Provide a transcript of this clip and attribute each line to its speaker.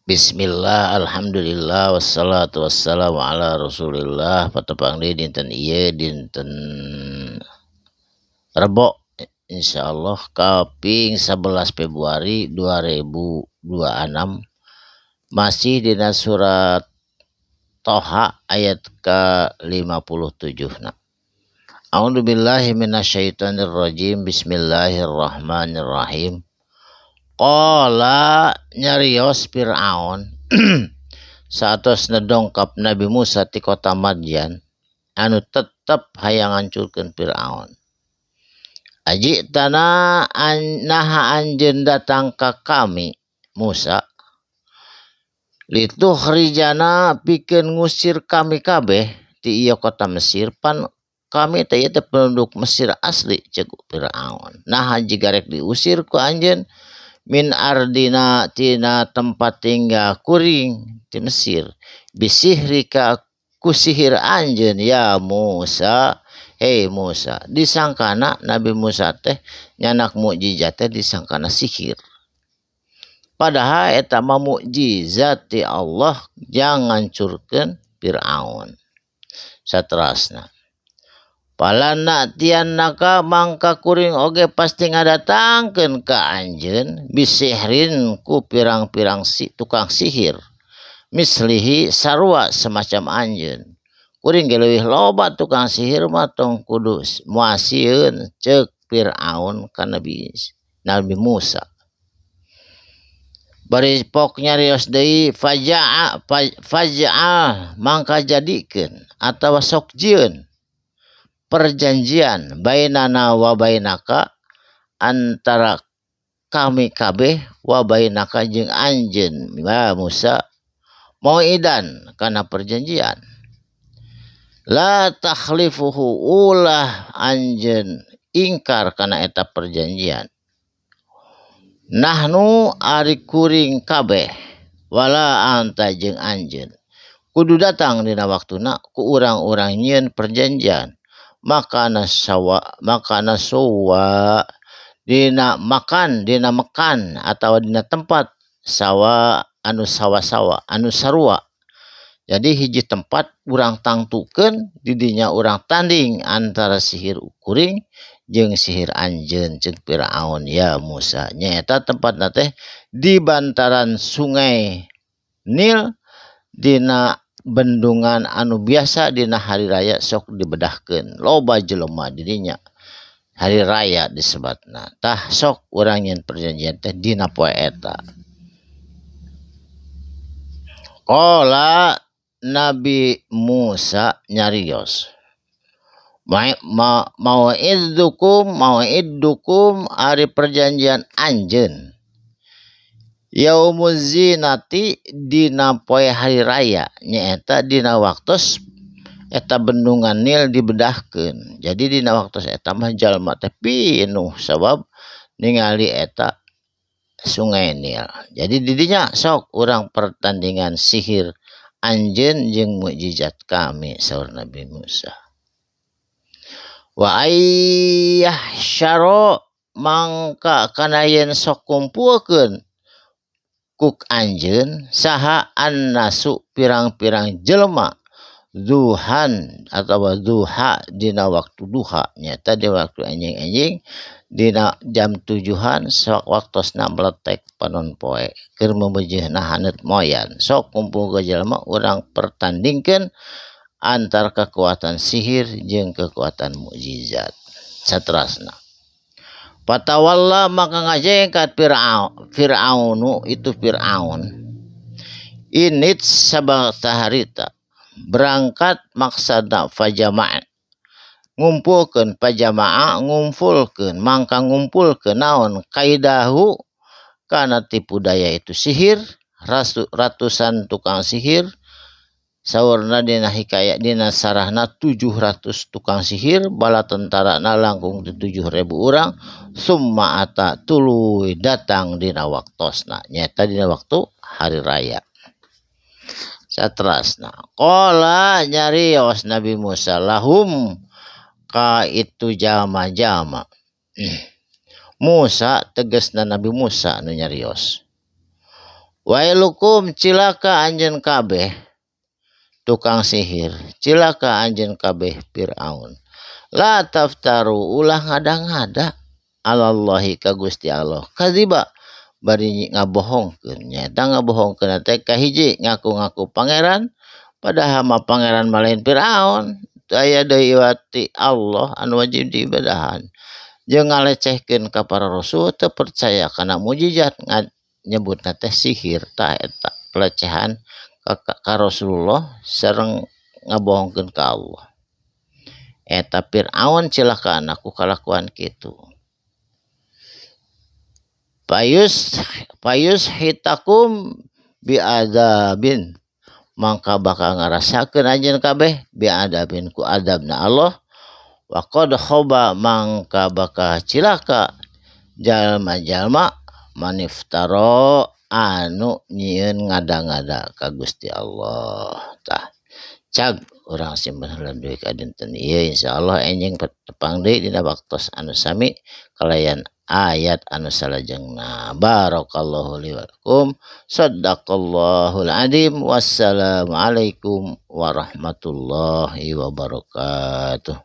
Speaker 1: Bismillah, alhamdulillah, wassalatu wassalamu ala rasulillah. Patepang deui dinten ieu, dinten Rebo, insyaallah kaping 11 Februari 2026, masih dina surat Toha ayat ke-57 na. A'udzubillahi minasyaitonirrajim. Bismillahirrahmanirrahim. Qala, nyarios Fir'aun saatos dongkap Nabi Musa ti kota Madyan anu tetep hayang ngancurkeun Fir'aun. Aji'tana, naha anjeun datang ka kami, Musa, litukhrijana, pikeun ngusir kami kabeh ti ieu kota Mesir? Pan kami teh ieu teh penduduk Mesir asli, cek Fir'aun. Naha jiga rek diusir ku anjeun min ardina, tina tempat tinggal kuring di Mesir, bisihrika, ku sihir anjeun, ya Musa, hei Musa? Disangkana Nabi Musa teh nyandak mukjizat teh disangkana sihir, padahal eta mah mukjizat ti Allah jang ngancurkeun Fir'aun. Saterasna, falana'tiyannaka, mangka kuring oge pasti ngadatangkeun ka anjeun, bisihrin, ku pirang-pirang si tukang sihir, mislihi, sarua semacam anjeun. Kuring ge leuwih loba tukang sihir mah, tong kudu moal sieun, ceuk Fir'aun ka Nabi Nabi Musa. Bari pok nyarios deui, faja'a, faj'al, mangka jadikeun atawa sok jieun perjanjian, bainana wa bainaka, antara kami kabeh, wa bainaka, jeung anjeun ya Musa, mau'idan, kana perjanjian, la takhlifuhu, ulah anjeun ingkar kana eta perjanjian, nahnu, ari kuring kabeh, wala anta, jeung anjeun. Kudu datang dina waktuna ku urang-urang nyieun perjanjian, makana sawa, makana suwa, dina makan, dina mekan atau dina tempat sawa, anu sawa-sawa, anu sarua. Jadi hiji tempat urang tangtukeun, didinya urang tanding antara sihir kuring jeung sihir anjeun, ceuk Firaun. Ya Musa, nyaeta tempatna teh di bantaran Sungai Nil, dina bendungan anu biasa dina hari raya sok dibedahkeun, loba jelema didinya, hari raya disebatna. Tah, sok urang nyieun perjanjian teh dina poe eta. Qala, Nabi Musa nyarios, mau'idukum, mau'idukum, ari perjanjian anjeun, yaumuz zinati, dina poe hari raya, nyaeta dina waktos eta bendungan Nil dibedahkeun. Jadi dina waktos eta mah jalma teh pinuh sabab ningali eta Sungai Nil. Jadi didinya sok urang pertandingan sihir anjeun jeung mukjizat kami, saur Nabi Musa. Wa ayyahsyara, mangka kana yen sok kumpulkeun ku anjeun saha, annasu, pirang-pirang jelema, duhan atau duha, dina waktu duha, nyata di waktu enjing-enjing dina jam 7-an, sok waktosna meletek panon poe keur memeujeuhna haneut moyan. Sok kumpul ke jelema, urang pertandingkeun antar kekuatan sihir jeung kekuatan mukjizat. Saterasna, fatawalla, maka ngajengkat, Fir'aun, Fir'aunu, itu Fir'aun, init sabata harita berangkat. Maksadna fajama', ngumpulkeun, fajama'a, ngumpulkeun, mangka ngumpulkeun naon, kaidahu, kana tipu daya itu sihir, ratusan tukang sihir. Saurna dina hikayat, dina sarahna, 700 tukang sihir, bala tentara na langkung ti 7000 urang. Summa ata, tuluy datang dina waktosna, nyaeta dina waktu hari raya. Saterasna, qala, nyarios Nabi Musa, lahum, ka itu jalma-jalma. Musa tegesna Nabi Musa nu nyarios. Wailukum cilaka anjeun kabeh tukang sihir, cilaka anjeun kabeh Firaun. La taftaru ulah ngada-ngada alallahi ka Gusti Allah kadziba bari ngabohongkeun. Nyaeta ngabohongkeun teh kahiji ngaku-ngaku pangeran padahal mah pangeran mah lain Firaun. Teu aya deui iwati Allah anu wajib diibadahan. Jeung ngalecehkeun ka para rasul teu percaya kana mujizat nyebutna teh sihir. Tah eta pelecehan ka Rasulullah sareng ngabohongkeun ka Allah. Eta Firaun cilakaana ku kalakuan kitu. Payus hitakum biadabin mangka bakal ngarasakeun anjeun kabeh biadabin ku adabna Allah. Wa qad khaba mangka bakal cilaka jalma-jalma maniftara anu nyieun ngada-ngada ka Gusti Allah. Tah cag urang simpen heula deui ka dinten ieu insyaallah enjing tepang deui dina waktos anu sami kalayan ayat anu salajengna. Barakallahu li wa lakum, sadaqallahul azim, wassalamualaikum warahmatullahi wabarakatuh.